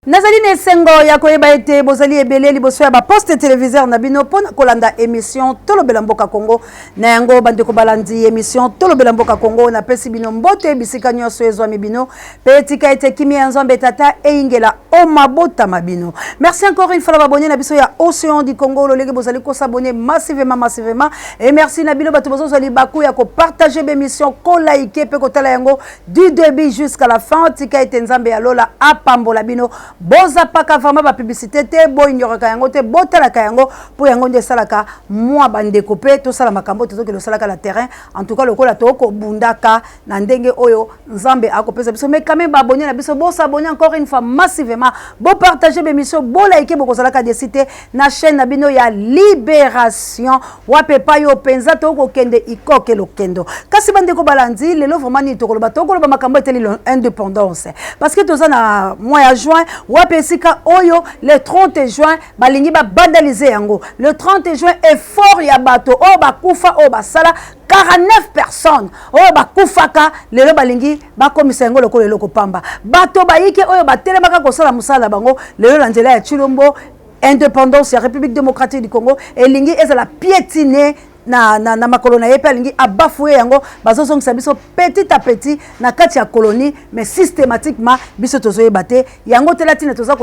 Nazali na esengo ya koyeba ete bozali ebele liboso ya baposte televiseur na bino mpo na kolanda emission Tolobela Mboka Congo. Na yango bandeko balandi emission Tolobela Mboka Congo, napesi bino mbote bisika nyonso ezwami bino mpe tika ete kimia ya Nzambe Tata eyingela o mabota ma bino. Merci encore une fois na babonne na biso ya Océan du Congo, lolenge bozali kosabonner massivement massivement, et merci na bino bato bozozwa libaku ya kopartager b'emission, kolike mpe kotala yango du début jusqu'à la fin. Tika ete Nzambe ya lola apambola bino. Bozapaka vraiment bapublicité te, boignoraka yango te, botalaka yango mpo yango nde esalaka mwa bandeko mpe tosala makambo tozokende osalaka na terrain. En tout cas lokola tokobundaka na ndenge oyo Nzambe akopesa biso, mais quand même baabonné na biso, bosabonner encore une fois massivement, bopartage bémission, bolike, bokozalaka déçus te na chaîne na bino ya Libération wape epai oyo mpenza tokokende ikoke lokendo. Kasi bandeko balandi, lelo vraiment nini tokoloba? Tokoloba makambo eteli indépendance, parce que toza na mois ya juin, wapi esika oyo le 30 juin balingi babandalize yango. Le 30 juin, effort ya bato oyo bakufa, oyo basala 49 personnes oyo bakufaka, lelo balingi bakomisa yango lokola eloko pamba. Bato bayike oyo batelemaka kosala mosala na bango, lelo na nzela ya Tshilombo, indépendance ya République démocratique du Congo elingi ezala piétine na makolo na ye, mpe alingi abafouer yango. Bazozongisa biso petit à petit na kati ya colonie, mais systématiquement biso tozoyeba te yango tela ntina toza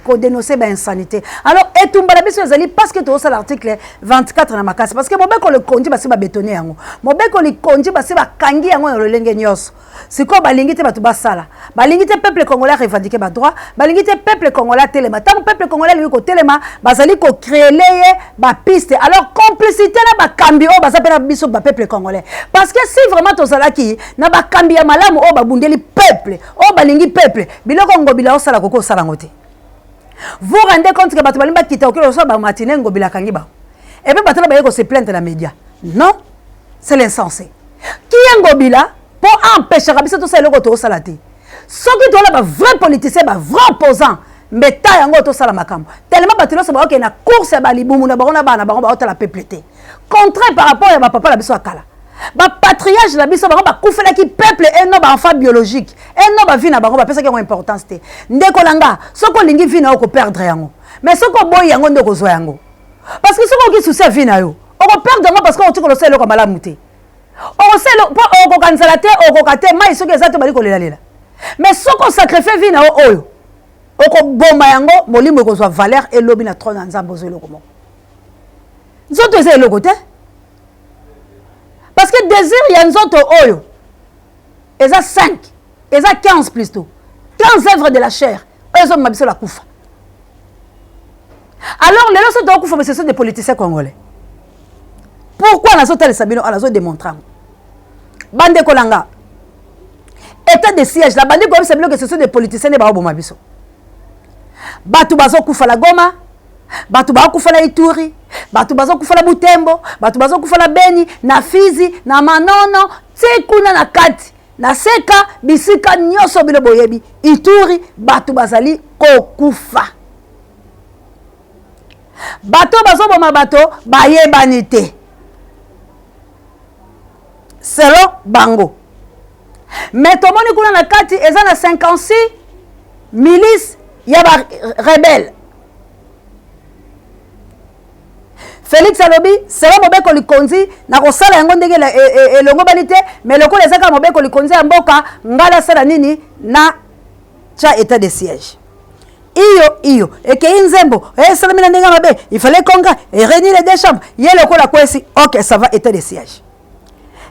kodénoncer bainsanité. Alors etumba na biso ezali parce que tozosala article 24 na makasi, parce que mobeko likonzi basi babétonner yango, mobeko likonzi basi bakangi yango na lolenge nyonso. Sikoyo balingi te bato basala, balingi te peuple congolais revendiquer badroit, balingi te peuple congolais atelema. Ntango peuple congolais alingi kotelema, bazali kocréer ye bapiste. Alors complicité na bakambi oyo baza mpe na biso bapeuple congolais, parce que si vraiment tozalaki na bakambi ya malamu oyo babundeli peuple, oyo balingi peuple, biloko Ngobila osala koki osala yango te. Vous rendez compte que bato balingi bakita okili osala bamatine, Ngobila akangi bango, et puis bato na baye kose plaindre na média. Non, c'est l'insensé qui est Ngobila mpo empêchaka biso tosala eloko tokosala te. Soki tola bavrai politicien, bavrai opposant, mbeta yango tosala makambo tellement bato nyonso baokende na course ya balibumu na bango na bana bango, baotala peuple te. Contraire par rapport ya bapapa na biso ya kala, bapatriarche na biso, bango bakufelaki peuple eno baenfant biologique eno bavie na bango bapesaki yango importance te. Ndeko na nga, soki olingi vie na yo, koperdre yango, mais soki oboyi yango nde okozwa yango, parce que soki oki souci ya vie na yo, okoperdre yango, parce que okoki kolosala eloko ya malamu te, okosala mpo okoka nzala te, okoka te mai soki eza te, obali kolelalela. Mais soki osacrifier vie na yo oyo, okoboma yango, molimo ekozwa valeur elobi na trône ya Nzambe. Ozwa eloko moko, nzoto eza eloko te, parce que désir ya nzoto oyo eza 5, eza 15 plutôt, 15 œuvres de la chair oyo ezomema biso la kufa. Alors lelo so tokokufa, mais ce sont des politiciens congolais. Pourquoi nazotalisa bino, nazodémontrer yango, bandeko na nga? État de siège la bandi koyebisa bino que ce sont des politiciens nde baoboma biso. Bato bazokufa na Goma, bato bazokufa na Ituri, bato bazokufa na Butembo, bato bazokufa na Beni, na Fizi, na Manono, ti kuna na kati na Seka, bisika nyonso bino boyebi, Ituri, bato bazali kokufa. Bato bazoboma bato bayebani te selon bango, mais tomoni kuna na kati eza na 56 milice ya barebelles. Félix alobi selon mobeko likonzi na kosala yango ndenge elongobani te, mais lokola eza kaka mobeko likonzi ya mboka, ngai nasala nini? Na tia état de siège. Iyo iyo ekei nzembo esalami na ndenge mabe, il fallait congrès eréunir les deux chambres. Ye lokola kwesi, ok, ça va, état de siège.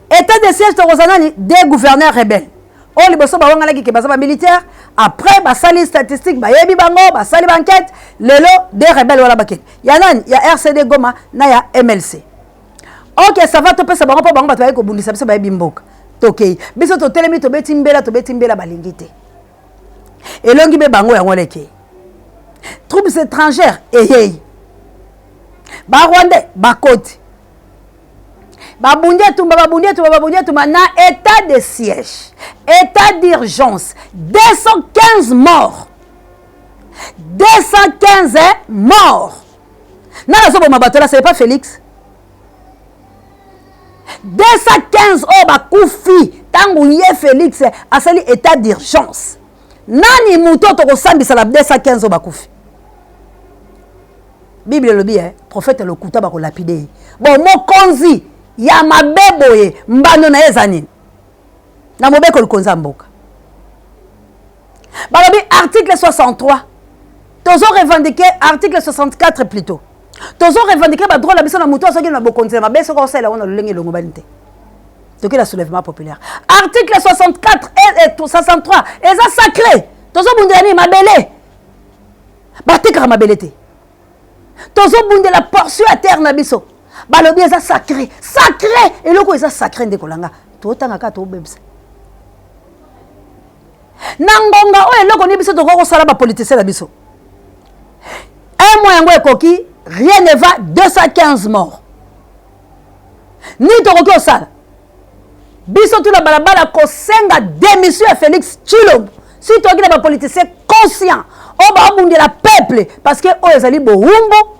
État de siège, tokozala nani? Des gouverneurs rebelles oyo liboso bawanganaki ke baza bamilitaire, après basali statistique, bayebi bango, basali baenquête. Lelo des rebelles wana bakende ya nani? Ya RCD Goma na ya MLC. Ok, ça va, topesa bango mpo bango bato baye kobundisa biso, bayebi mboka. Tokei biso, totelemi, tobeti mbela, tobeti mbela, balingi te. Elongi mpe bango yango wana ekei, troupes étrangères eyei, barwandais bakoti, babundi etumba, babundi etumba, babundi etumba na état de siège, état d'urgence, 215 morts, 215 morts. Nani azoboma bato là? C'est pas Félix. 215 oyo bakufi ntango ye Félix asali état d'urgence. Nani moto oyo tokosambisa na 215 oyo bakufi? Bible elobi eh, prophète lokuta bakolapide ye. Bon, mokonzi ya mabe boye, mbano na ye eza nini? Na mobeko likonzi ya mboka balobi article 63, tozo revendiquer article 64 plutôt, tozo revendiquer badroit na biso na moto azoki na bokonzi na mabe. Soki osala yango na lolenge elongobani te, toki na soulèvement populaire. Article 64 et 63 eza sacré. Tozobundela nini? Mabele. Batekaka mabele te. Tozobundela portion ya terre na biso. Balobi eza sacré, sacré. Eloko eza sacré, ndeko na nga, totanga kaka, tobebisa na ngonga oyo. Eloko nini biso tokoki kosala? Bapoliticien na biso, un mois yango ekoki, rien ne va, 215 morts. Nini tokoki kosala biso? Tuna balabala kosenga démission ya Félix Tshilombo. Si toyoki na bapoliticien conscient oyo baobundela peuple, parce que oyo ezali bowumbu,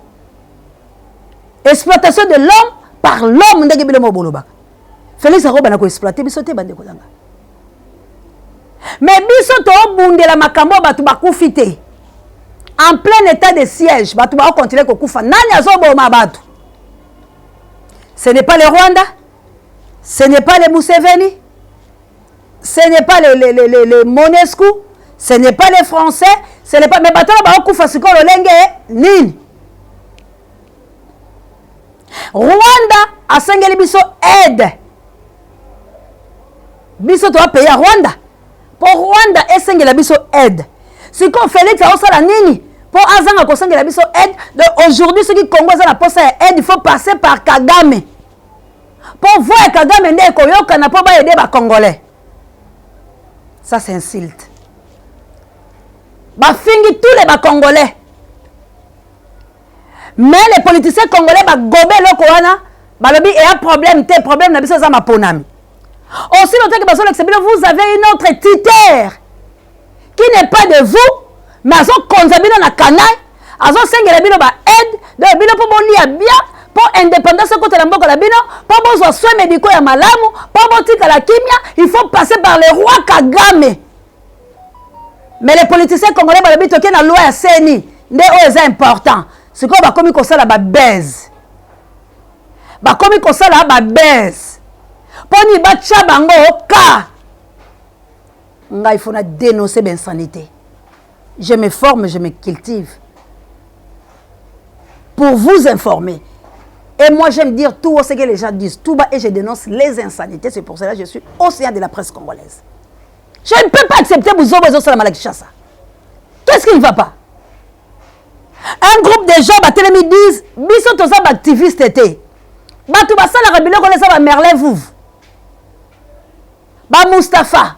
exploitation de l'homme par l'homme. Ndenge bino mo bolobaka, Félix akobana koexploite biso te, bandeko nanga. Mais biso toobundela makambo oyo, bato bakufi te. En plein état de siège, bato baokontinue kokufa. Nani azoboma bato? Ce n'est pas le Rwanda, ce n'est pas les Museveni, ce n'est pas les MONUSCO, ce n'est pas les Français, ce n'est pas. Mais bato wana baokufa sikoyo lolenge nini? Rwanda asengeli biso aide, biso toapaye ya Rwanda mpo Rwanda esengela biso aide. Sikoyo Félix aosala nini mpo azanga kosengela biso aide? Donc aujourd'hui, soki Congo eza na posa ya aide, il faut passer par Kagame, mpo voix ya Kagame nde ekoyokana mpo baaider bacongolais. Ça, c'est insulte. Bafingi tous les bacongolais, mais les politiciens congolais bagobe eloko wana. Balobi eya problème te, problème na biso eza maponami. Aussi longtemps que bazolekisa bino, vous avez une autre tuteur qui n'est pas de vous, mais azokonza bino na kanaille, azosengela bino baaide. Donc bino, mpo bolia bien, mpo indépendance ekotela mboka na bino, mpo bozwa soin médicaux ya malamu, mpo botikala kimia, il faut passer par le roi Kagame. Mais les politiciens congolais balobi toke na loi ya CENI nde oyo eza important. Sikoyo bakomi kosala babase, bakomi kosala babase mpo nini batya bango ka. Ngai faut na dénoncer bainsanité. Je me forme, je me cultive pour vous informer. Et moi, j'aime dire tout ce que les gens disent tout bas et je dénonce les insanités. C'est pour cela que je suis océan de la presse congolaise. Je ne peux pas accepter buzoba ezosalama na Kinshasa. Qu'est-ce qui ne va pas? Un groupe de gens batelemi, disent: biso toza baactiviste te. Bato basalaka biloko wana eza bamerlin vuvu, bamustapha.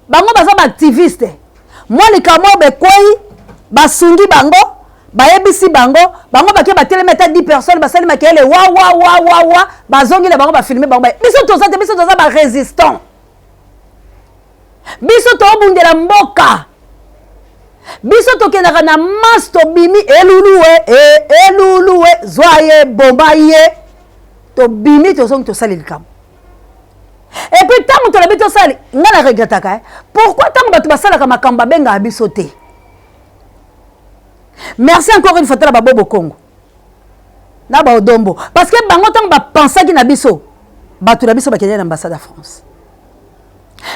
Bango baza baactiviste. Mwa likambo oyo bekwei, basungi bango, bayebisi bango, bango bake, batelemi ata 10 personnes, basali makelele wa wa wa wa wa, bazongi na bango, bafilme bango. Biso toza te, biso toza barésistant. Biso tobundela mboka. Biso tokendaka na masse, tobimi elulu e e elulu e, zwa ye, boma ye. Tobimi, tozongi, tosali likambo. Et puis ntango tolobi tosali, ngai na regretaka eh? Pourquoi ntango bato basalaka makambo, babengaka biso te? Merci encore une fois. Tala babobo Congo na baodombo, parce que bango ntango bapensaki na biso, bato na biso bakendaki na ambassade ya France.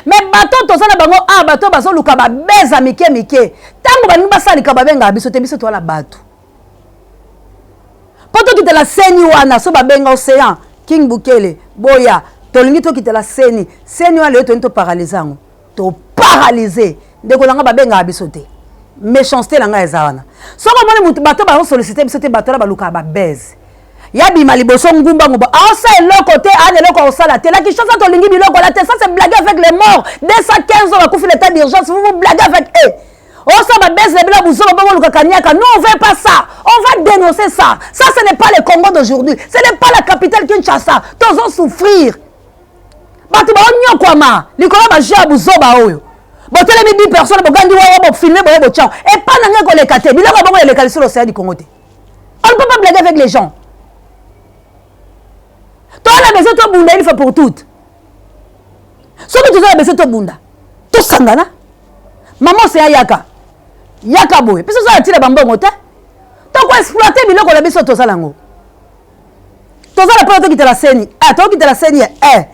Mais bato toza na bango a bato bazoluka babeza mike mike, ntango balingi basala likambo, babengaka biso te. Biso towana bato mpo tokitela CENI wana. So babenga Océan King Bukele, boya, tolingi tokitela CENI. CENI wana lelo tolingi toparalyse yango, toparalyse. Ndeko na nga, babengaka biso te. Méchanceté na ngai eza wana. Soki omoni motu, bato bazosollicite biso te, bato wana balukaka babeze ya bima liboso. Ngumba ngumba aosa eloko te, ana eloko aosala te. La Kinshasa, tolingi biloko la te. Ça, c'est blaguer avec les morts. 215 oyo bakufi, l'état d'urgence, vous vous blaguez avec eux. Osa babese na bino buzoba, bongo olukaka niaka. Nous, on veut pas ça, on va dénoncer ça. Ça, ce n'est pas le Congo d'aujourd'hui, ce n'est pas la capitale Kinshasa. Tozo souffrir, bato baonyokwama likolo ya bajeu ya buzoba oyo. Botelemi 10 personnes, bogandi wawa, bofilme boye, botya epa na ngai, koleka te. Biloko bongo eleka lisusu océan du Congo te. On ne peut pas blaguer avec les gens. Toza na besoin tobunda une fois pour toutes. Soki toza na besoin tobunda, tosangana. Mama Oseya, yaka, yaka boye. Biso oza na ntina bambongo te, tokoexploite biloko na biso. Tozala yango, tozala mpona tokitela seni, eh, tokitela seni, eh.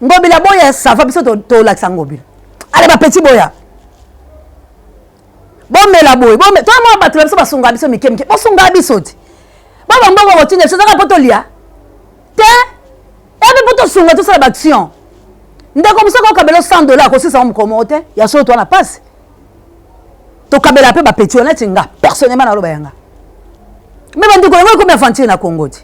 Ngobila boya, ça va. Biso tolakisa Ngobila. Ale, bapeti boya, bomela boye. Toamona bato na biso basungaka biso mike mike, bosungaka biso te. Ba bambongo botinda biso ezaka mpo tolia te, ebe mpo tosunga, tosala baaction. Ndeko mosu akokabela 100 dollar, akosisa ngo mokolo moko te. Ya solo, towana mpasi, tokabela mpe bapeti wana. Neti nga personnellement, naloba yanga me bandeko, yango ekomi aventure na Congo te.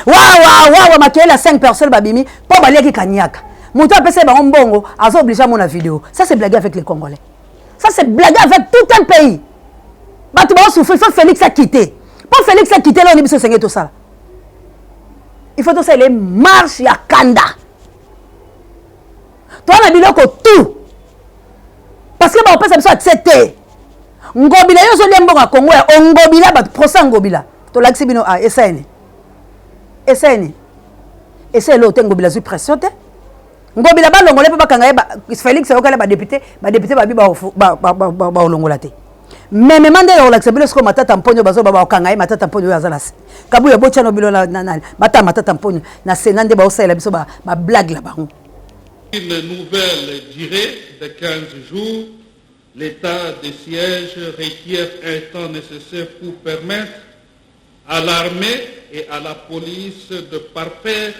Wawa wawa, makelele ya 5 personnes babimi mpo baliaki kaniaka. Moto apesa bango mbongo, aza obligé amona vidéo. Ça, c'est blaguer avec les Congolais, ça, c'est blaguer avec tout un pays. Bato baosouffrir. Il faut Félix akite. Mpo Félix akite, loni biso esenge tosala, il faut tosala ele marche ya kanda. Toza na biloko tout, parce que bakopesa biso accès te. Ngobila, yo ozolia mbongo ya Kongo ya ongobila bato. Procès Ngobila, tolakisi bino. Ah, esayeni, esayeni, esa eloko te. Ngobila azwi pression te. Ngobila balongola mpe bakanga ye. Félix ayokala badéputé, badéputé babi baolongola te. Memema nde olakisa bino sikoyo Matata Mponyo. Bazoba, bakokanga ye. Matata Mponyo oyo aza na Kabuya, botiano bino bata Matata Mponyo na Sénat nde baosalela biso bablague na bango. Une nouvelle durée de 15 jours, l'état de siège requiert un temps nécessaire pour permettre à l'armée et à la police de parfaire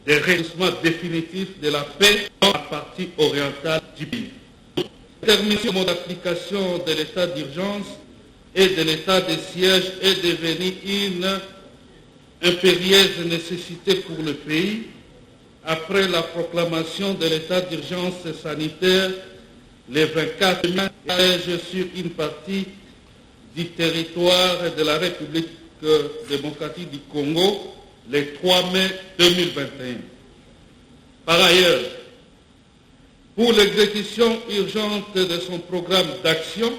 des réussissements définitifs de la paix dans la partie orientale du pays. Termination d'application de l'état d'urgence et de l'état de siège est devenue une impérieuse nécessité pour le pays après la proclamation de l'état d'urgence sanitaire le 24 mai sur une partie du territoire de la République démocratique du Congo le 3 mai 2021. Par ailleurs, pour l'exécution urgente de son programme d'action,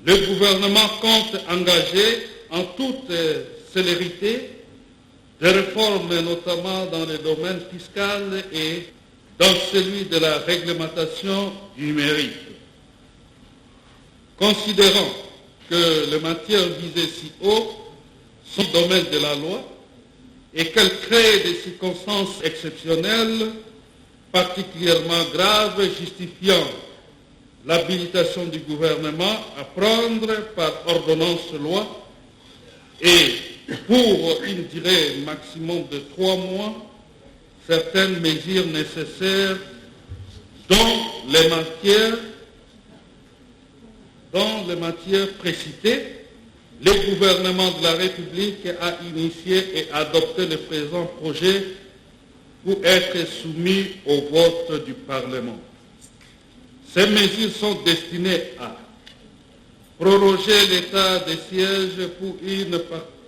le gouvernement compte engager en toute célérité des réformes, notamment dans le domaine fiscal et dans celui de la réglementation numérique. Considérant que les matières visées ci haut sont du domaine de la loi et qu'elles créent des circonstances exceptionnelles particulièrement graves justifiant l'habilitation du gouvernement à prendre par ordonnance loi et pour une durée maximum de 3 mois certaines mesures nécessaires dans les matières précitées, le gouvernement de la République a initié et adopté le présent projet pour être soumis au vote du Parlement. Ces mesures sont destinées à proroger l'état de siège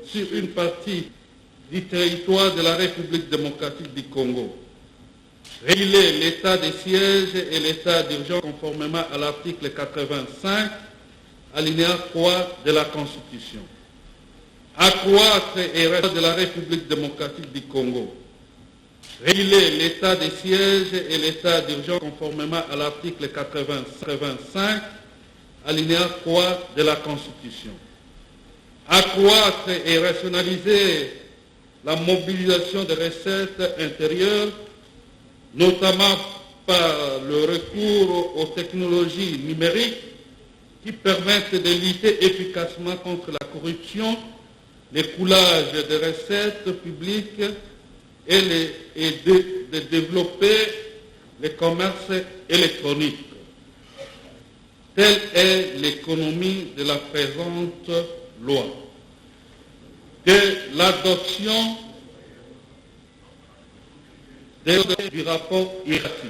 sur une partie du territoire de la République démocratique du Congo, réguler l'état de siège et l'état d'urgence conformément à l'article 85, alinéa 3 de la Constitution, accroître et de la République démocratique du Congo, réguler l'état de siège et l'état d'urgence conformément à l'article 85, alinéa 3 de la Constitution, accroître et rationaliser la mobilisation des recettes intérieures, notamment par le recours aux technologies numériques qui permettent de lutter efficacement contre la corruption, le coulage des recettes publiques et de développer le commerce électronique. Telle est l'économie de la présente loi. De l'adoption du rapport IRATI.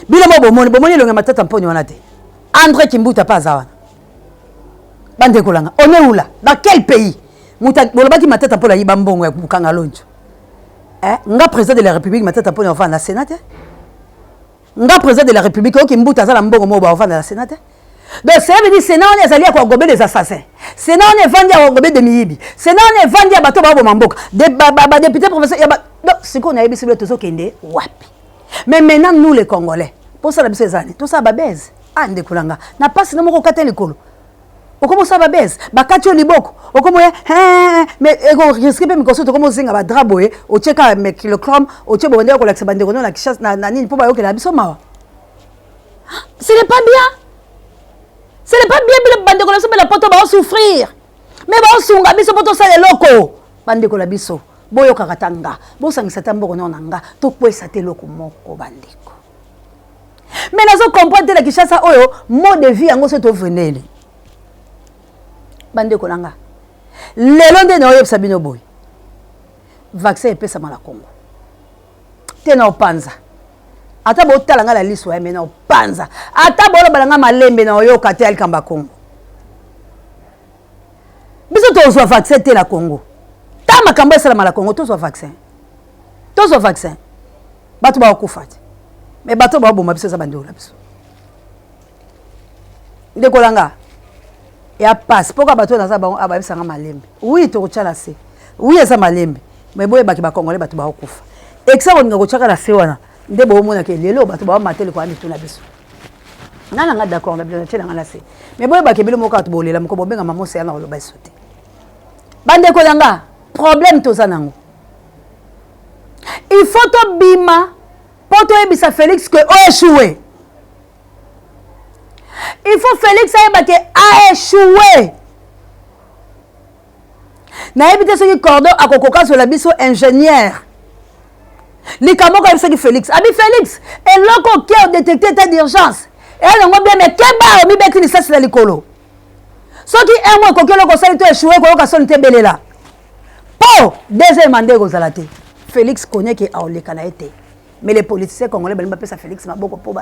Bino mo bomoni, bomoni elongi ya Matata Mponyo wana te. André Kimbuta mpe aza wana. Bandeko langa, on est où là? Dans quel pays? Moto bolobaki Matata mpo ayiba mbongo ya Bukanga Lonzo, eh? Nga président de la République, Matata Mponyo avanda na Sénat te. Nga président de la République, oyo Kimbuta aza na mbongo moko, baovanda na Sénat te. Donc cela veut dire Sénat wana ezali ya koagobe des assassins, Sénat wana evandi ya koagobe de miyibi, Sénat wana evandi ya bato baoboma mboka, badéputé professeur ya. Donc sikoyo nayebisi bino, tozokende wapi? Mais maintenant, nous les Congolais, mposala biso ezali tosala babese. Ah, ndeko na nga, na pasi na moko okata likolo. Okomo sala ba buzz, bakati yo liboko. Okomo ya mais eko risque pe mikoso tokomo zinga ba drap boye, otie ka mercurochrome, otie boye kolakisa bandeko na Kinshasa na nini po bayokela biso mawa. Ce n'est pas bien. Ce n'est pas bien bino bandeko na biso bela poto bao souffrir. Mais bao sunga biso po tosala eloko. Bandeko na biso boyokaka ta nga, bosangisa ta mboko na nga, tokwesa te eloko moko bandeko. Mais nazo comprendre te na Kinshasa oyo mode de vie yango so tovendeli. Bandeko na nga. Lelo nde naoyebisa bino boye. Vaccin epesama na Congo. Te na opanza. Ata botala nga na liso ya me na opanza. Ata bolobala nga malembe na oyoka te alikamba Congo. Biso tozwa vaccin te na Congo. Ta makambo esalama na Congo tozwa vaccin. Tozwa vaccin. Bato bakokufa te. Mais bato baboma biso eza bandeko na biso. Ndeko na nga ya passe mpoka bato naza bango abayebisanga malembe. Oui tokotya na se. Oui eza malembe. Mais boyebaki ba Congolais bato bakokufa. Ekisa kolinga kotyaka na se wana nde bomonaka lelo bato baomateli kwa mitu na biso. Nga na nga d'accord na bino natie na nga na se. Mais boyebaki bino moko bato bolela moko bobenga mama Océan na koloba eso te. Bandeko na nga problème toza nango. Il faut tobima po toyebisa Félix que o échoué. Il faut Félix ayeba ke a échoué. Nayebi te soki cordon akokoka zola biso ingénieur. Likambo moko ayebisaki Félix. Abi Félix, eloko oke odétecte état d'urgence. Eya nango bien mais keba omibeti lisasi na likolo. Soki un mois ekoki eloko osali to échoué koyoka soni te belela. Po deuxième mandat ekozala te. Félix connaît ke aoleka na ye te. Mais les politiciens congolais balingi bapesa Félix maboko po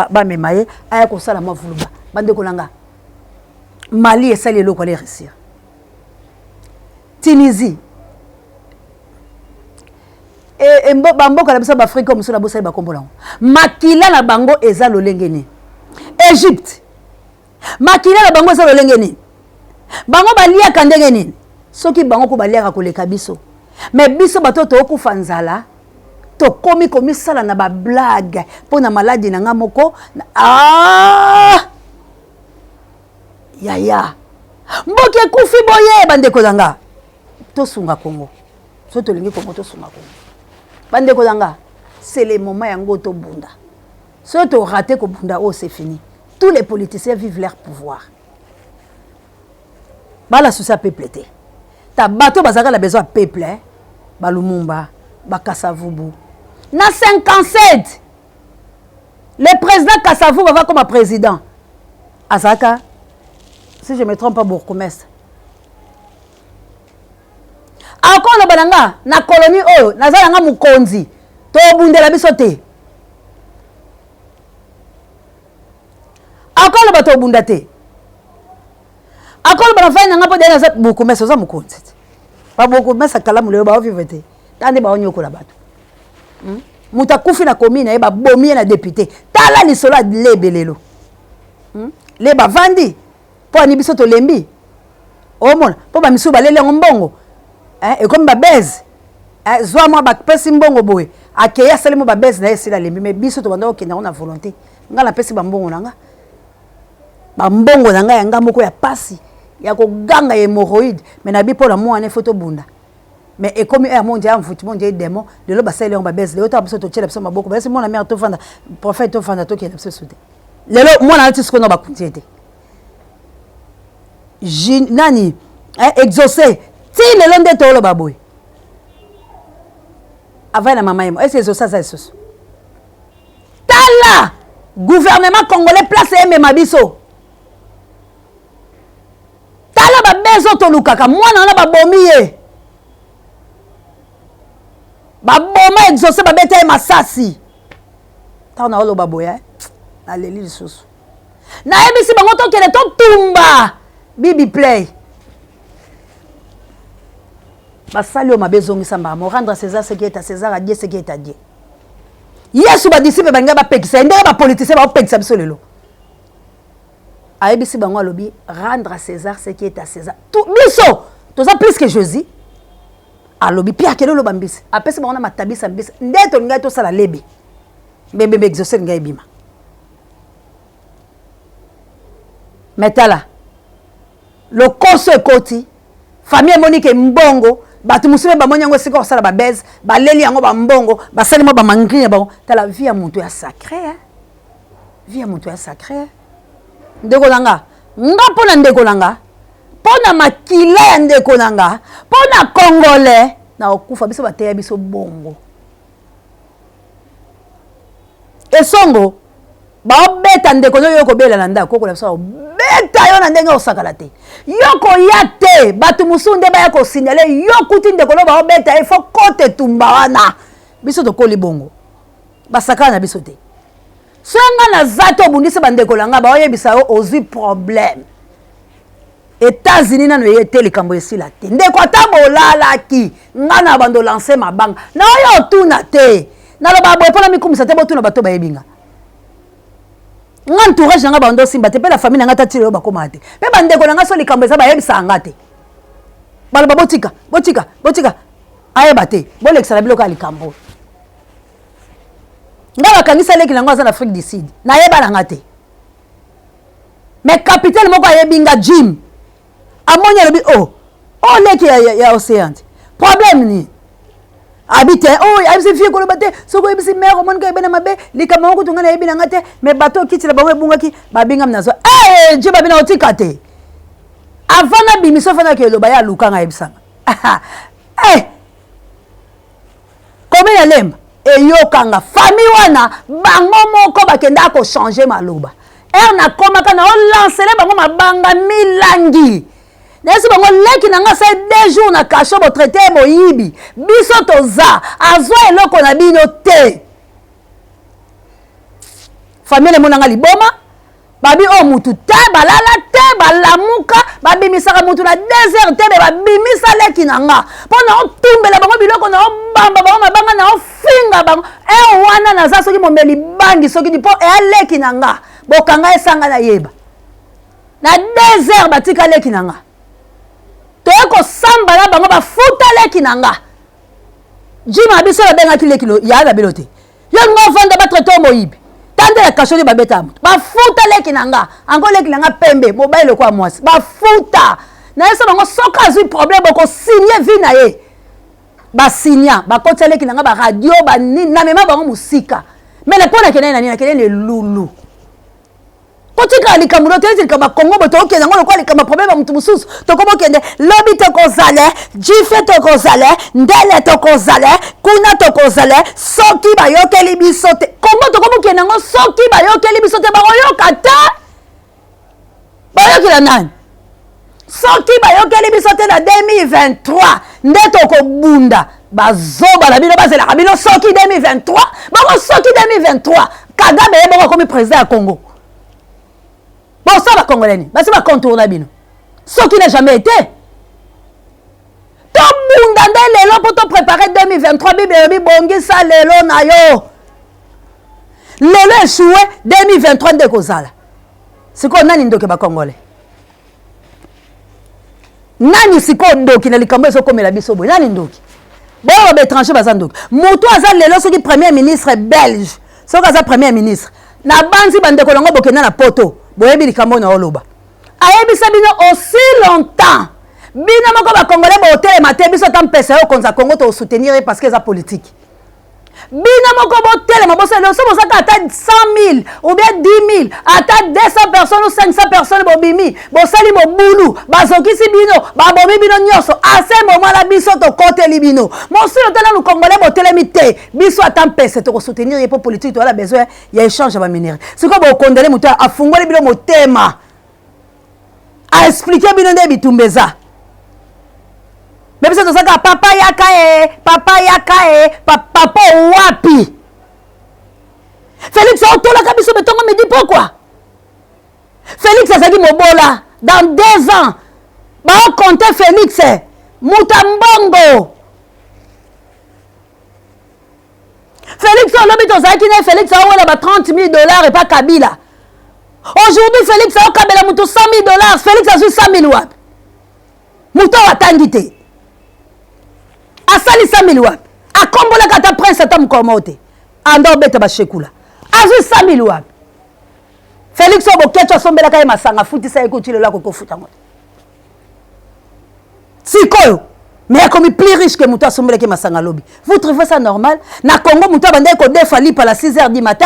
bamema ye aya kosala mwa vuluba. Bandeko na nga. Mali esali eloko ale réussir. Tunisie. E bamboka na biso ba Afrique mosusu na bosali bakombo nango. Makila na bango eza lolenge nini? Égypte. Makila na bango eza lolenge nini? Bango baliaka ndenge nini? Soki bango ko baliaka koleka biso. Mais biso bato tokufa nzala, tokomi komisala na ba blague mpo na maladi na nga moko. Ah! Yaya. Mboka ekufi boye bandeko na nga. Tosunga Congo. So tolingi Congo tosunga Congo. Bandeko na nga, c'est le moment yango tobunda. So to raté kobunda oh c'est fini. Tous les politiciens vivent leur pouvoir. Bala susa peuple te. Ta bato bazaka la besoin peuple hein. Ba Lumumba, ba Kasavubu. Na 57 le président Kasavubu va comme président. Azaka, si je me trompe pas, bourgmestre. Akolo balanga na colonie oyo naza nanga mukonzi tobundela biso te. Akolo bato obunda te. Akolo bana fai nanga po dena za bourgmestre oza mukonzi te. Ba bourgmestre kalamu lelo ba vivre te. Tande ba onyokola bato. Moto akufi na commune ye babomi ye na député. Tala lisolo ya lebe lelo. Le bavandi po ani biso tolembi. Omona po ba misusu baleli yango mbongo. Ekomi ba buzz. Zwa mwa bapesi mbongo boye. Akei asali mwa ba buzz na ye esila lembi mais biso tobanda kokende yango na volonté. Nga napesi ba mbongo na nga. Ba mbongo na nga ya nga moko ya pasi ya koganga ya hémorroïde mais na bi mpo na mwana faut tobunda. Mais ekomi air mondia ya mvuti mondia démon lelo basali yango ba buzz lelo ta biso totiela biso maboko bayesi mwana mère tofanda prophète tofanda tokende biso sude lelo mwana alati sikoyo na bakundi ete nani exaucé ti lelo nde toloba boye avai na mama yemo ese exaucé aza lisusu tala gouvernement congolais place emema biso tala babezo tolukaka mwana wana babomi ye baboma exaucé babeta ye masasi ntango naoloba boye naleli lisusu nayebisi bango tokende totumba bibi play basali oyo mabe ezongisa mbala rendre à César ce qui est à César, à Dieu ce qui est à Dieu. Yesu ba disciple balinga bapekisa ye ndenge ba politicien baopekisa biso lelo. Ayebisi bango alobi rendre à César ce qui est à César. Tout biso toza plus que Jésus. Alobi Pierre akende oloba mbisi apesi bango na matabisa mbisi nde tolingai tosala lebe mbembembe exaucé lingai ebima. Mais tala lokoso ekoti, famille emoni ke mbongo, bato mosusu mpe bamoni yango esika kosala babese, baleli yango bambongo, basali mwa bamangri na bango. Tala vie ya moto ya sacré, hein? Vie ya moto ya sacré. Ndeko na nga, nga mpo na ndeko na nga, mpo na makila ya ndeko na nga, mpo na Congolais na okufa. Biso bateya biso bongo. Esongo baobeta ndeko no, yo kobela na ndako, okola biso obeta yo na ndenge osakala te, yo koya te. Bato mosusu nde baya kosignaler yo, kuti ndeko no baobeta ye, fo kote etumba wana. Biso tokoli bongo, basakala na biso te. So nga naza te, obundisi bandeko na nga, baoyebisa yo ozwi problème. États-Unis nano eye te, likambo esila te. Ndeko, ata bolalaki, nga na bando lance mabanga na oyo, otuna te. Naloba boye mpona mikumisa te, botuna bato bayebi nga. Nga entourage na nga bando osimba te, mpe na famille na nga ta tili oyo bakomaka te, mpe bandeko na nga so likambo eza, bayebisaka nga te. Baloba botika, botika, botika, ayeba te, bolekisa na biloko ya likambo. Nga bakangisa leki nango aza na Afrique du Sud, nayeba na nga te, mais capitaine moko ayebi nga, Jim, amoni, alobi: "O oh, oh, leki ya Océan te, problème nini?" Abi te, oh, ayebisi fie koloba te. Soki oyebisi mare, omoni ka ebena mabe. Likambo yango kutu ngai nayebi na nga te, mais bato okitila bango ebungaki, babingami nazwa e Jim abi na otika te. Avant nabimisa, ofandaki eloba ye alukanga, ayebisanga eh, komi na Lemba, eyokanga famille wana, bango moko bakendaka kochanger maloba. Ere nakomaka na olancele bango mabanga milangi, nayesi bango leki na nga asali 2 jours na cachot, botraiter ye moyibi. Biso toza azwa eloko na bino te. Famille emonanga liboma, babi oyo mutu te, balala te, balamuka, babimisaka mutu na 2 heures te. Me babimisa leki na nga mpo na otumbela bango biloko, na obamba bango mabanga, na ofinga bango. E wana naza soki momeli bangi, soki mpo eya leki na nga, bokanga esanga nayeba. Na 2 heures batika leki na nga, toye kosamba na bango, bafuta leki na nga. Jima biso babengaki leki ya na bino te, yo nga ovanda, batraiter moyibi, tandela cachot babeta moto. Bafuta leki na nga ango, leki na nga pembe, mobali lokola mwasi, bafuta. Nayesa bango soki azwi problème, bokosigner vie na ye. Basinya, bakotia leki na nga baradio, banini, namema bango mosika. Mais na mpo nakende na nini? Nakende na elulu kotikala likambo lo te, eti likambo ya Kongo boye, tokokende yango lokola likambo ya problème ya motu mosusu. Tokomokende lobi, tokozala jife, tokozala ndele, tokozala kuna, tokozala. Soki bayokeli biso te, Kongo tokomokende yango. Soki bayokeli biso te, bakoyoka te, bayokela nani? Soki bayokeli biso te na 2023 nde tokobunda. Bazoba na bino bazelaka bino soki 2023 bango, soki 2023 Kagame ye moko akomi président ya Congo, bosala bacongolais nini? Basi bacontourna bino. Soki n'a jamais été, tobunda nde lelo mpo topréparer 2023. Bible elobi: bongisa lelo na yo. Lelo échoué, 2023 nde kozala. Sikoyo nani ndoki? Bacongolais, nani sikoyo ndoki na likambo ezokomela biso boye? Nani ndoki? Boyo baétranger baza ndoki. Moto aza lelo soki premier ministre belge, soki aza premier ministre na banzi, bandeko nango bokenda na Poto, boyebi likambo na oloba. Ayebisa bino aussi longtemps bino moko bacongolais botelema te, biso ata mpesa yo okonza Congo, tosoutenir ye parce que eza politique. Bino moko botelema, bosala so bozaka ata 100 000 ou bien 10 000, ata 200 personnes ou 500 personnes, bobimi, bosali mobulu, bazokisi bino, babomi bino nyonso. Ase momala biso tokoteli bino mosilo te. Nanu congolais botelemi te, biso ata mpese tokosoutenir ye mpo politique, toyala besoin ya échange ya baminerais. Sikoyo bokondele moto afungoli bino motema, aexpliquer bino nde bitumba eza. Me biso tozalaka papa yaka e, papa yaka e, papa wapi? Félix otolaka biso betongo midi. Pokwa Félix azalaki mobola, dans 2 ans baocompter Félix moto ya mbongo. Félix olobi tozalaki na Félix aowela ba 30 000 $ epa Kabila. Aujourd'hui Félix aokabela moto 100 000 $. Félix azwi 100 000 wapi? Moto oyo atangi te asali 100 000 wapi? Akombolaka ata prince ata mokolo moko te, anda obeta bashekula, azwi 100 000 wapi? Félix oyo Boketshu asombelaka ye masanga, afutisa ye kuti, lelo akoki kofuta yango te sikoyo, mais akomi plus riche que moto asombelaki masanga lobi. Vous trouvez ça normal? Na Congo, moto abandaki kodefa lipa la 6 heures du matin,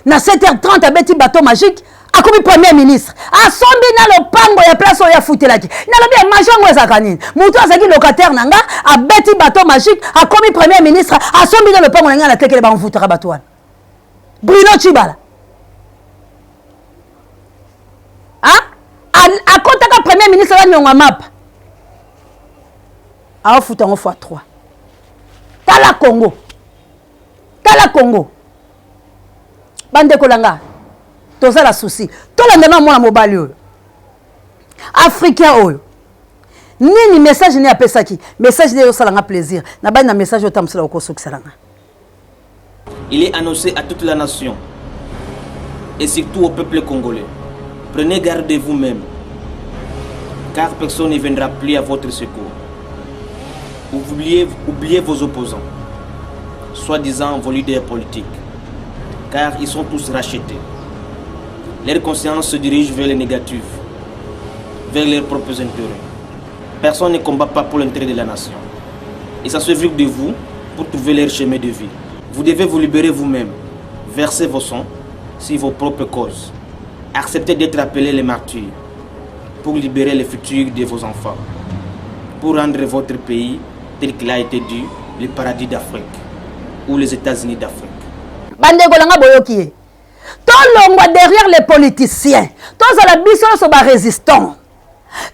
na 7h30 abeti bateau magique, akomi premier ministre, asombi na lopango ya place oyo afutelaki. Nalobi ya magie yango ezalaka nini? Moto azalaki locataire na nga, abeti bateau magique, akomi premier ministre, asombi na lopango na ngai, natekele. Bamvutaka bato wana. Bruno Tshibala akɔtaka premier ministre, baniongo mapa, aofuta yango fois 3. Tala Congo, tala Congo. Bandeko na nga, toza na souci. Tolanda na mwana mobali oyo africain oyo. Nini message nini apesaki? Message nini ezosalanga plaisir na bani na message oyo tambusela okosukisela nga. Il est annoncé à toute la nation et surtout au peuple congolais. Prenez garde de vous-même, car personne ne viendra plus à votre secours. Oubliez, oubliez vos opposants, soi-disant vos leaders politiques, car ils sont tous rachetés. Leur conscience se dirige vers le négatif, vers leurs propres intérêts. Personne ne combat pas pour l'intérêt de la nation. Et ça se de vous pour trouver leur chemin de vie. Vous devez vous libérer vous-même, verser vos sangs sur vos propres causes. Acceptez d'être appelés les martyrs pour libérer le futur de vos enfants, pour rendre votre pays tel qu'il a été dit, le paradis d'Afrique ou les États-Unis d'Afrique. Bandeko na nga, boyoki ye. Tolongwa derrière les politiciens, tozala biso nyonso barésistant.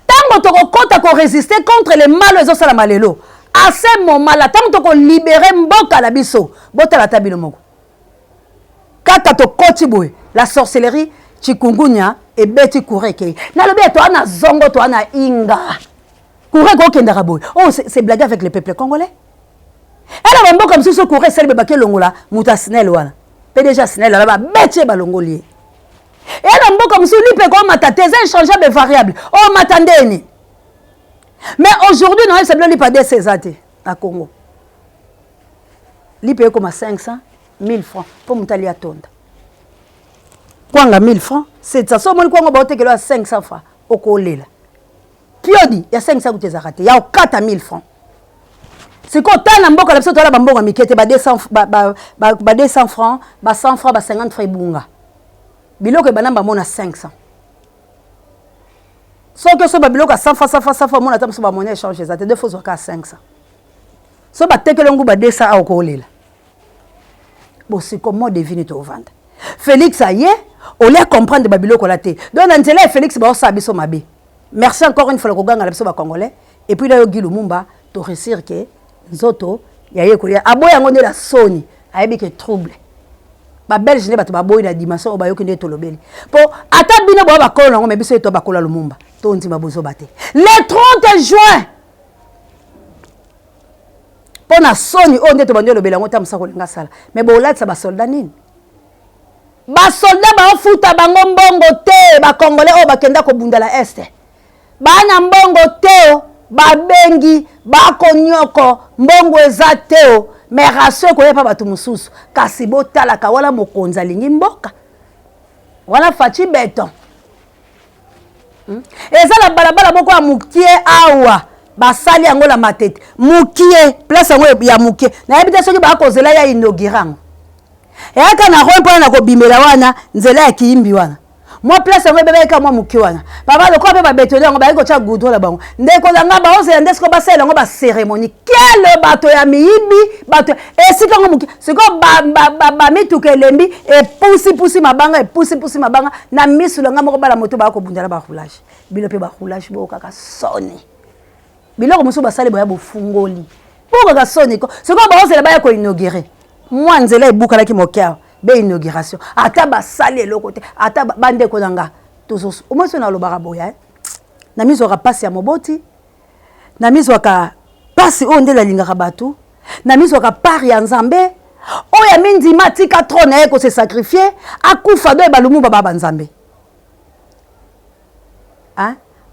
Ntango tokokɔta korésister contre le mal oyo ezosalama lelo, à ce moment là, ntango tokolibérer mboka na biso, botala ata bino moko kaka tokɔti boye, la sorcellerie chikungunya ebeti, courant ekei. Nalobi ya toa na zongo, toa na inga, courant ekokendaka boye. Oh, c'est blague avec le peuple congolais. Ela bamboka mosusu, courant esali bebaki, elongola moto ya SNEL wana. PDG SNEL ala, babeti ye, balongoli ye. Eya na mboka mosusu, lipa ekomata te, eza échangeable, variable, oyo mata ndeni. Mais aujourd'hui, nayebisa bino, lipa dc eza te na Congo. Lipa ekoma 500, 1000 francs mpo moto alia tonda. Kwanga 1000 francs, 700. So omoni kwanga baotekela ya 500 francs, okolela. Piodi ya 500 kuta ezalaka te, ya okata 1000 francs. Sikoyo tala na mboka na biso, toala bambongo ya mike te, ba 200 francs, ba 100 francs, ba 50 francs ebunga. Biloko ebanda bamona 500. Soki osoba biloko ya 100 francs, 100 francs, 100 francs, omona ata moso bamonnaie échange eza te, deux fois ozwaka 500. So batekeli ngo ba 200 awa, okolela. Bosiko mode de vie nini tovanda? Félix aye olia comprendre babiloko la te. Donc na nzela ya Félix, baosala biso mabe. Merci encore une fois koganga na biso bacongolais. Et puis na yo Guy Lumumba, toréussir ke nzoto ya ye kolia aboyi yango nde la soni. Ayebi ke trouble babelge nde bato baboyi na dimension oyo bayoki nde tolobeli, mpo ata bino boya bakolo nango, me biso ye to bakola Lumumba, tondima bozoba te. Le 30 juin, mpo na soni oyo nde tobandi olobela yango, ta mosa kolinga sala me bolatisa basoldat nini? Basoldat baofuta bango mbongo te. Bacongolais oyo bakenda kobundela Est bana mbongo te, o babengi bakonyoko, mbongo eza te. O mais ration ekoya mpa bato mosusu. Kasi botalaka wana, mokonzi alingi mboka wana, Fatshi Béton. Eza na balabala moko ya mokie awa, basali yango na Matete mokie, place yango ya mokie, nayebi te soki bakozela ya inaugurer yango. Eyaka na rond mpona na kobimela wana, nzela ya Kiyimbi wana, mwa place yango ebebeka mwa moke wana. Papa, lokola mpe babetone yango, bayaki kotya goudron na bango. Ndeko na nga, baozela nde sikoyo basalela yango bacérémonie. Kele bato ya miyibi, bato esika yango moke. Sikoyo bamituka elembi, epusipusi mabanga, epusipusi mabanga na misu na nga moko. Bala moto baya kobundela baroulage, bino mpe baroulage, boyokaka soni. Biloko mosusu basali boya bofungoli, bokaka soni ko. Sikoyo baozela baya koinaugurer mwa nzela ebukanaki moke awa, be inauguration ata basali eloko te. Ata bandeko na nga, omoi so nalobaka boya, na mizwaka mpasi ya moboti, na mizwaka mpasi oyo nde nalingaka bato, na mizwaka part ya Nzambe oyo amindima atika trône na ye kose sacrifier, akufa do ebalumumba ba banzambe.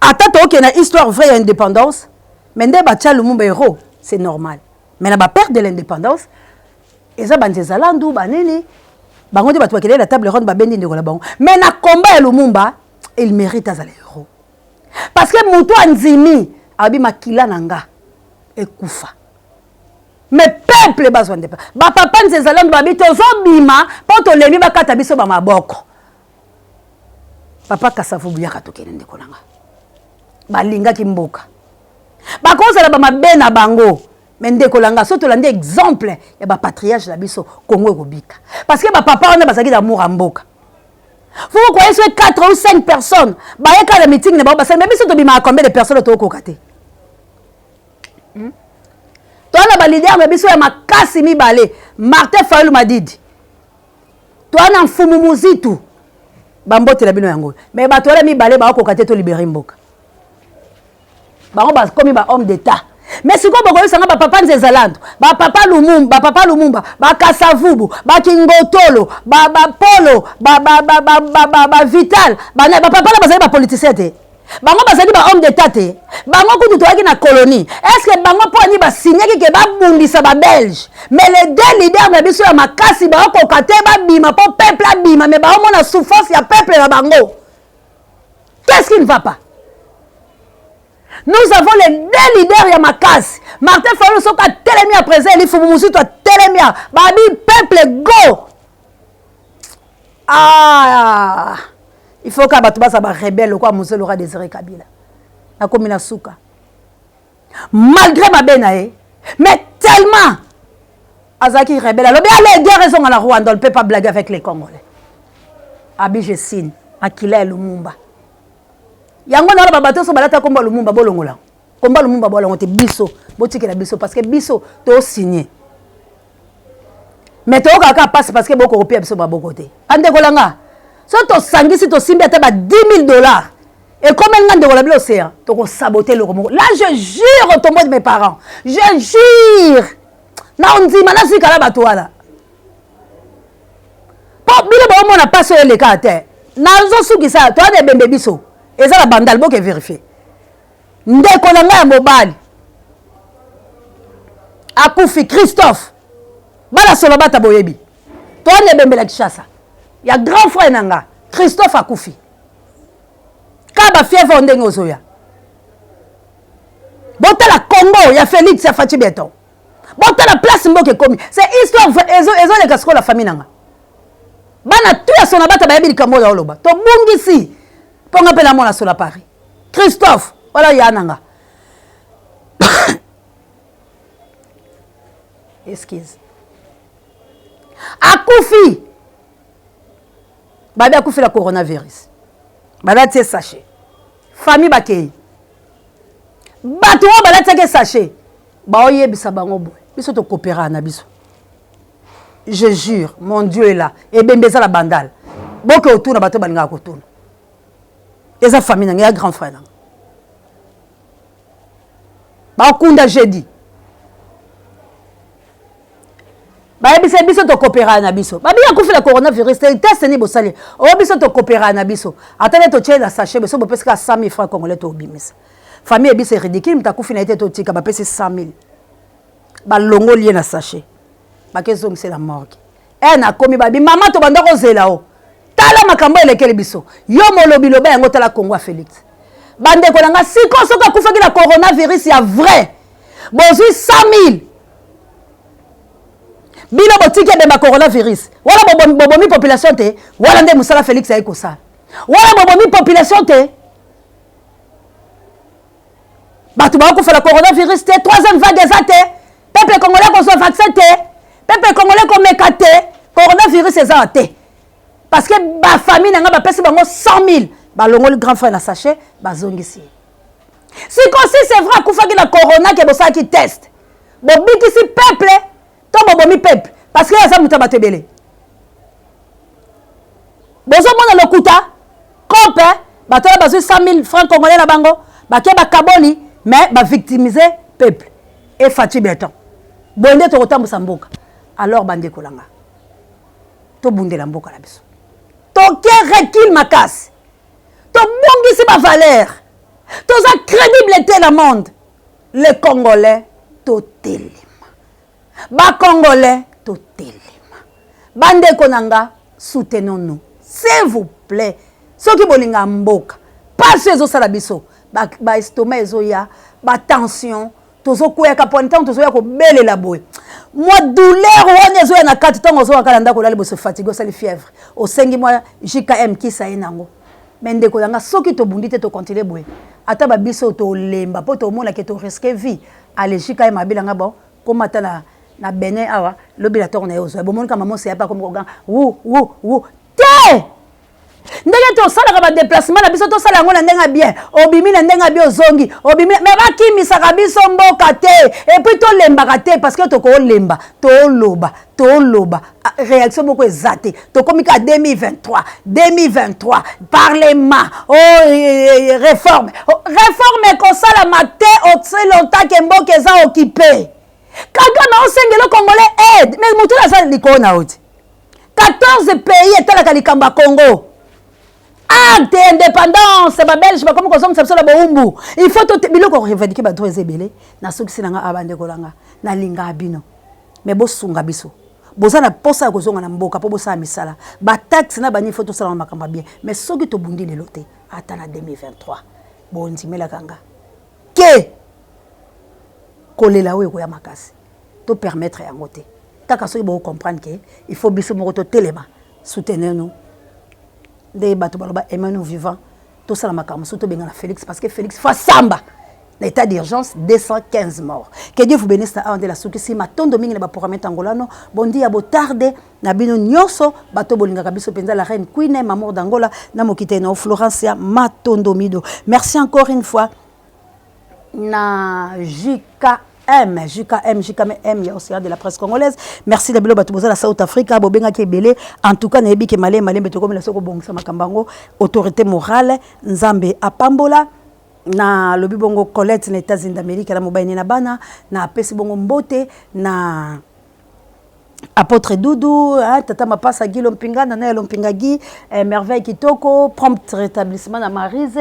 Ata tookende na histoire vraie ya indépendance, mais nde batia Lumumba héros, c'est normal. Mais na bapère de l'indépendance, eza banzeza landu banini. Bango nde bato bakendeki na table ronde, babendi ndeko na bango. Mais na combat ya Lumumba, il mérite azala héros. Parce que moto andimi, abi makila na nga ekufa. Mais peuple bazwa nde ba papa nzezalando babi tozobima mpo tolembi bakata biso ba maboko. Papa Kasavubu yaka tokende ndeko na nga. Balingaki mboka. Bakozala ba mabe na bango. Mais ndeko na nga, soki tolandi exemple ya ba patriarche na biso, Congo ekobika. Parce que ba papa wana bazalaki na amour ya mboka. Faut que croyez sur 4 ou 5 personnes. Bayeka na meeting na bango basali, mais biso tobimaka combien de personnes tokoka te? Toza na ba leader na biso ya makasi mibale, Martin Fayulu Madidi. Toza na Mfumu Muzitu. Bambotela bino yango. Mais bato wana mibale bakoka te to libérer mboka. Bango bakomi ba homme d'état. Mais sikoyo bokoyebisa nga ba papa Nzezalando, ba papa Lumumba, ba papa Lumumba, ba Kasavubu, ba Kingotolo, ba ba Polo, ba ba ba ba ba ba, ba Vital, ba ba papa na bazali ba politiciens te. Bango bazali ba homme d'état te. Bango kutu toyaki na colonie. Est-ce que bango po ani ba signaki ke ba bundisa ba Belge? Mais les deux leaders na biso ya makasi ba koka te ba bima po peuple abima, mais ba omona souffrance ya peuple na bango. Qu'est-ce qui ne va pas? Nous avons les deux leaders ya makasi. Martin Fayulu soki atelemi ya président Eli Fumu Muzitu atelemi ya babi peuple go. Ah, il faut que bato baza ba rebelle lokola Mzee Laurent Désiré Kabila. Nakomi na suka. Malgré mabe na ye, mais tellement azalaki rebelle alobi allez guerre ezonga na Rwanda, on ne peut pas blaguer avec les Congolais. Abi je signe makila ya Lumumba. Yango na ba bato so balata komba Lumumba bolongola. Komba Lumumba bolongo te biso, botikela biso parce que biso to signer. Mais toyoka kaka pasi parce que boko kopia biso maboko te. Andeko langa, so tosangisi tosimbi ata ba 10 000 $. Ekomeli nga ndeko na bino océan, tokosabote eloko moko. Là je jure au tombeau de mes parents. Je jure. Na ondima nazikala bato wana. Po bino bomona pasi oyo eleka te. Nazosukisa toza na ebembe biso. Eza na bandal boke vérifier. Ndeko na ngai ya mobali akufi Christophe bana solo bata boyebi toza na ebembe na Kinshasa ya grand frère na nga Christophe akufi ka ba fièvre ndenge ozoya botala Congo ya Félix ya Fatshi Béton botala place mboka ekomi c'est histoire ezoleka sikoyo la famille na nga bana tu ya sona bata bayebi likambo oyo oloba tobungisi mpo nga mpe namona sola Paris Christophe wala ya na nga excuse akufi babi akufi la coronavirus balati ye sachet famille bakei bato oyo balatiaki sachet baoyebisa bango boye biso tokopera na biso. Je jure, mon Dieu est là. Ebembe eza la bandale boke otuna bato balingaka kotuna eza famille na ngai ya grand frère na nga bakunda jeudi bayebisa biso tokopera na biso babi akufi na coronavirus te test ni bosali oyo biso tokopera na biso ata nde totie na sachet biso bopesi kaka 100 000 francs congolais tobimisa famille ebisa ridicule moto akufi na ye te totika bapesi 100 000 balongoli ye na sachet bakezongisela morgue e nakomi babi mama tobanda kozela o tala makambo elekeli biso yo molobi loba yango tala Congo ya Félix bandeko na nga sikoyo soki akufaki na coronavirus ya vrai bozwi 100 000 bino botiki ebemba coronavirus wana bobomi population te wana nde mosala Félix ayi kosala wana bobomi population te bato bakokufa na coronavirus te troisième vague eza te peuple congolais kozwa vaccin te peuple congolais komeka te coronavirus eza te parce que bafamille na ngai bapesi bango 100 000 balongoli grand frère na sachet bazongisi ye sikoyo si c'est vrai akufaki na corona ke bosalaki test bobikisi peuple to bobomi peuple parce que aza moto ya bato ebele bozomona lokuta cope bato wana bazwi 100 000 francs congolais na bango bake bakaboli mais bavictimize peuple e Fatshi Béton boye nde tokotambusa mboka. Alors bandeko na nga tobundela mboka na biso toke recul makasi tobongisi bavaleur toza crédible te na monde. Les Congolais totelema, bacongolais totelema bandeko na nga. Soutenons nous s'il vous plait. Soki bolinga mboka, pasi ezosala biso, ba, ba estomac ezoya, ba tension, tozokweyaka pwani ntango tozoya kobelela boye mwa douleur wana ezoya na kati ntango ozokaka na ndako olali boso fatigue osali fièvre osengi mwa jkm kisa ye nango me ndeko na nga soki tobundi te tokontinue boye ata babiso tolemba mpo tomona ke toriske vie ale jkm abelanga bon koma ata na, na benin awa lobi na ntongo na ye ozwa bomoni ka mama oseya mpe akomi koganga wu wu wu te ndenge tosalaka badeplacement na biso tosala yango na ndenge ya bien obimi na ndenge ya bien ozongi obimi me bakimisaka biso mboka te epuis tolembaka te parce que tokolemba toloba toloba ah, réaction moko eza te tokomi kaka 2023 2023 parlement oh, eh, eh, réforme oh, réforme ekosalama te aussi longtemps ke mboka eza occupé kagame osengelo congolais aide mais moto oyo aza likolo na yo te 14 pays etalaka likambo ya congo acte indépendance babelge bakomi kozongisa biso na bowumbu il faut to biloko revendiquer badroit eza ebele nasukisi na nga awa bandeko na nga nalingaka bino mais bosunga biso boza na posa ya kozonga na mboka mpo bosala misala bataxe na bani fo tosala makambo ya bien mais soki tobundi lelo te ata na 2023 bondimelaka nga ke kolela oyo ekoya makasi to permettre yango te kaka soki boko comprendre ke il faut biso moko totelema soutenir nous nde bato baloba aimons nous vivant tosala makambo mosusu tobengana Félix parce que Félix faut asamba na état d'urgence 215 morts que Dieu vous bénisse na awa nde nasukisi matondo mingi na baprogramme tangolano bondi ya botarde na bino nyonso bato bolingaka biso mpenza la reine Queen Mamour d'Angola na mokite na Florencia Matondo Mido merci encore une fois na JKM JKM JKM ya océan de la presse congolaise merci na bino bato boza na South Africa bobengaki ebele en tout cas nayebi ke malembe malembe tokomi na soko bongisa makambo yango autorité morale Nzambe apambola na lobi bongo Colette na États-Unis d'Amérique na mobali na bana na apesi bongo mbote na Apôtre Doudou, hein, Tata Mapasa Guy Lompinga, Nana Lompinga Guy, eh, Merveille Kitoko, prompt rétablissement na Marise.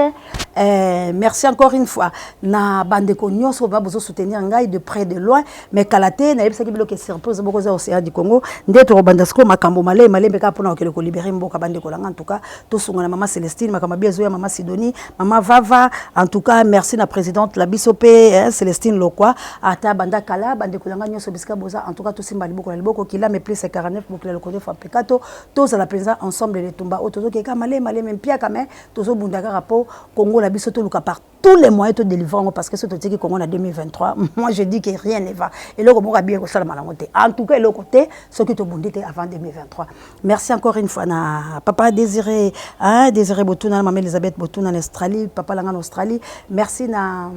Eh, merci encore une fois. Na bandeko nyonso ba bozo soutenir ngai de près de loin, mais kalate na yebisaki biloko surprise boko za océan du Congo, nde to banda siko makambo malé malé mbeka pona okele ko libérer mboka bandeko la en tout cas, to sunga na maman Célestine, makambo bien zoya maman Sidonie, maman Vava, en tout cas merci na présidente la biso pe hein, Célestine Lokwa, ata banda kala bandeko na nga nyonso bisika boza en tout cas tosimba liboko na liboko kilame plus 49 bokila lokode fa pekato tozala mpenza ensemble letumba oyo tozokeka maleme maleme mpiaka me tozobunda kaka mpo Congo na biso toluka par tous les moyens to délivrer yango parce que soki totiki Congo na 2023 moi je dis que rien ne va eloko moko abiye kosalama nango te en tout cas eloko te soki tobundi te avant 2023 merci encore une fois na papa Désiré hein, Désiré Botuna na mama Elisabeth Botuna na Australie papa langa na Australie merci na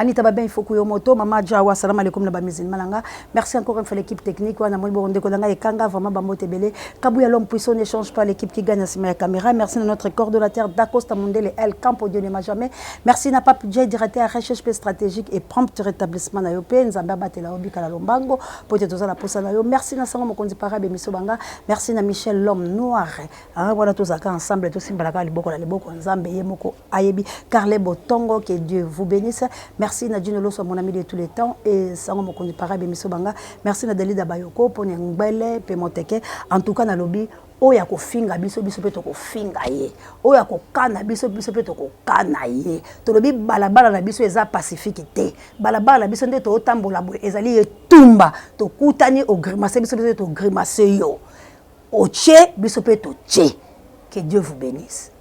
Anita Babin, il faut que moto, Mama Jawa, salam alaikum na ba musulman langa. Merci encore une fois l'équipe technique, wana moni bonde ko langa ekanga vraiment ba mbote belé. Kabouya l'homme puissant ne change pas l'équipe qui gagne à la caméra. Merci à notre coordonnateur Dacosta Mundele El Campo Dieu ne m'a jamais. Merci na Pape J directeur recherche stratégique et prompt rétablissement na yo pe Nzambe abatela obika la lombango po te tozala posa na yo. Merci na sango mokonzi parabe miso banga. Merci na Michel l'homme noir. Ah wana tozalaka ensemble tosimbalaka liboko na liboko Nzambe ye moko ayebi Carle Botongo que Dieu vous bénisse merci na Dino Loso mon ami de tous les temps et sango mokonzi parabe miso banga merci na Dalida Bayoko pona ngbele pe moteke en tout cas na lobi oyo akofinga biso biso mpe tokofinga ye oyo akokana biso biso mpe tokokana ye tolobi balabala na biso eza pacifique te balabala na biso nde tootambola boye ezali etumba tokutani ogrimase biso biso togrimase yo otie biso mpe totie que Dieu vous bénisse.